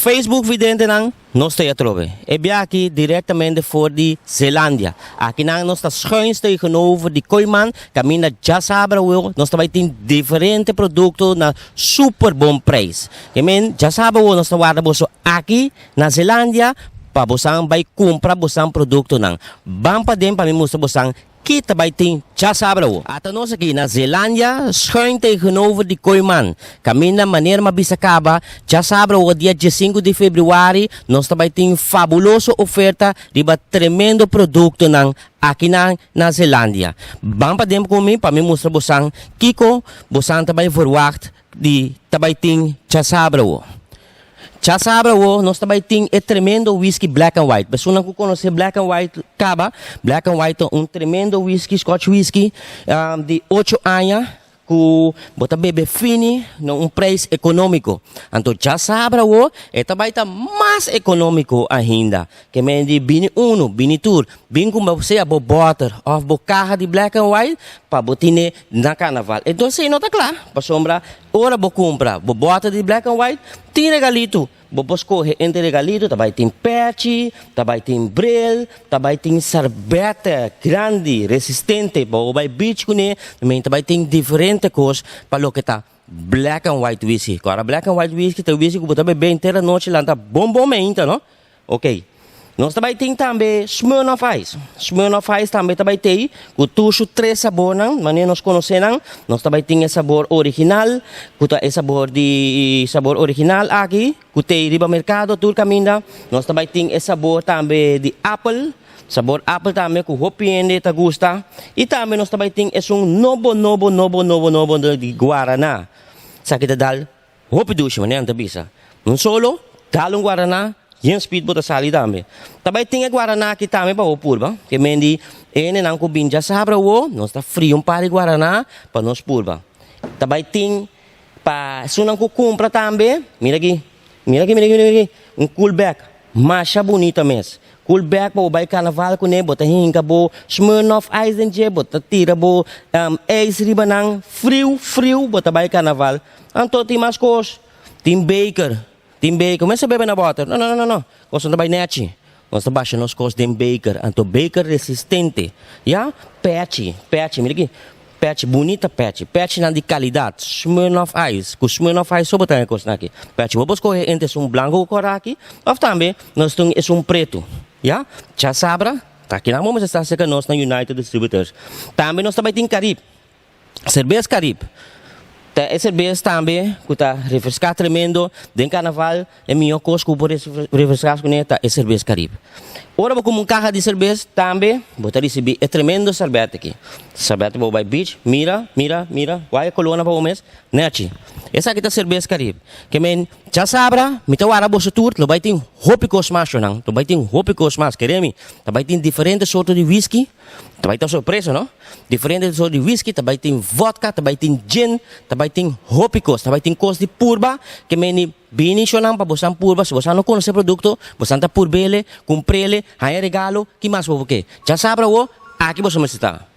Facebook videntenan, nos ta atrobe. E bia aki directamente for di Zeelandia. Akinan nos ta schuins tegenover di Kooiman, caminda djasabra awo, nos ta bay tin diferente producto na super bon prijs. Ke men, djasabra awo nos ta warda boso aki na Zeelandia pa bosan bay cumpra bosan productonan. Ban paden pa mi mustra bosan Ki ta bai tin djasabra awo? Ata nos aki na Zeelandia, schuin tegenover di Kooiman. Kaminda manera m'a bisa kaba, djasabra awo dia diesinku di februari nos ta bai tin fabuloso oferta riba tremendo produktonan akinan na Zeelandia. Ban paden ku mi pa mi mustra bosan kiko bosan ta bai verwagt di ta bai tin djasabra awo. Djasabra awo nos ta bai tin e tremendo whisky Black and White. Personanan ku konosé Black and White kaba, Black and White ta un tremendo whisky, Scotch whisky, di ocho aña ku bo ta bebe fini na un preis ekonómiko. Anto djasabra awo e ta bai ta mas ekonómiko ainda. Ke men di bini unu, bini tur. Bin ku sea bo bòter òf bo kaha di Black and White pa bo tine na karnaval. Entonces no ta kla pasobra Ora bo kumpra bo bòter di black and white, tin regalitu. Bo por skohe entre regalitu, ta bai tin pèchi, ta bai tin bril, ta bai tin sarbètè grandi, resistente pa bo bai beach kuné. Men ta bai tin diferente kos pa loke ta black and white whisky. Kòrda black and white whisky ta whisky ku bo ta bebe henter anochi lanta bon bon meinta no. Ok. Nos ta bai tin tambe Smirnoff Ice. Smirnoff Ice tambe ta bai tei ku tur su tres sabornan, manera nos konosé nan. Nos ta bai tin e sabor original, ku ta e sabor di sabor original aki, ku tei riba merkado tur kaminda. Nos ta bai tin e sabor tambe di apel, sabor apel tambe ku hopi hende ta gusta. I tambe nos ta bai tin esun nobo, nobo, nobo, nobo, nobo di guaraná. Esaki ta dal Hopi dushi, manera nan ta bisa. Un solo, dal un guaraná, yen speed bo ta sali tambe. Ta bai tin e guaraná aki tambe pa bo purba. Ke men di e hendenan ku bin djasabra awo, nos ta fria un par di guaraná pa nos purba. Ta bai tin pa esunnan ku kumpra tambe, mira aki, mira aki, mira aki, mira aki, un cool bag. Masha bunita mes. Cool bag pa bo bai carnaval kuné, bo ta hinka bo Smirnoff Ice den dje, bo ta tira bo ijs riba nan, friu friu bo ta bai carnaval. Anto tin mas kos, tin beker, tin beker, mester bebe na bòter, no no no no, kos no ta bai nèchi, nos ta basha nos kos den beker, anto beker resistente, ya, pèchi, pèchi, mira aki, Pèchi, bunita pèchi. Pèchinan di kalidat. Smirnoff Ice. Ku Smirnoff Ice so bo ta haña kosnan aki. Pèchi bo por skohe entre esun blanku ku kòrá aki òf tambe nos tin esun pretu. Ya. Djasabra ta kinan bo mester sta serka nos na United Distributors. Tambe nos ta bai tin Carib. Serbes Carib. Ta e serbes tambe ku ta refreská tremendo den karnaval. E mihó kos ku bo por refreská kuné ta e serbes Carib. Ora bo kumpra un kaha di serbes tambe bo ta risibí e tremendo sèrbèt aki. Sèrbèt bo bai beach, mira, mira, mira, wak e kolónan pa bo mes, nèchi. Esaki ta serbes Carib. Ke men djasabra mi ta wara boso tur, lo bai tin hopi kos mas shownan, lo bai tin hopi kos mas, kere mi. Ta bai tin diferente sorto di whisky, ta bai ta sorpresa no, diferente sorto di whisky, ta bai tin vodka, ta bai tin gin, ta bai tin hopi kos, ta bai tin kos di purba, ke men di. Bini shonnan pa bosan purba, si bosan no konosé produkto, bosan ta purb'ele, kumpr'ele, haña regalo, ki mas bo por ke? Djasabra awo, aki boso mester ta.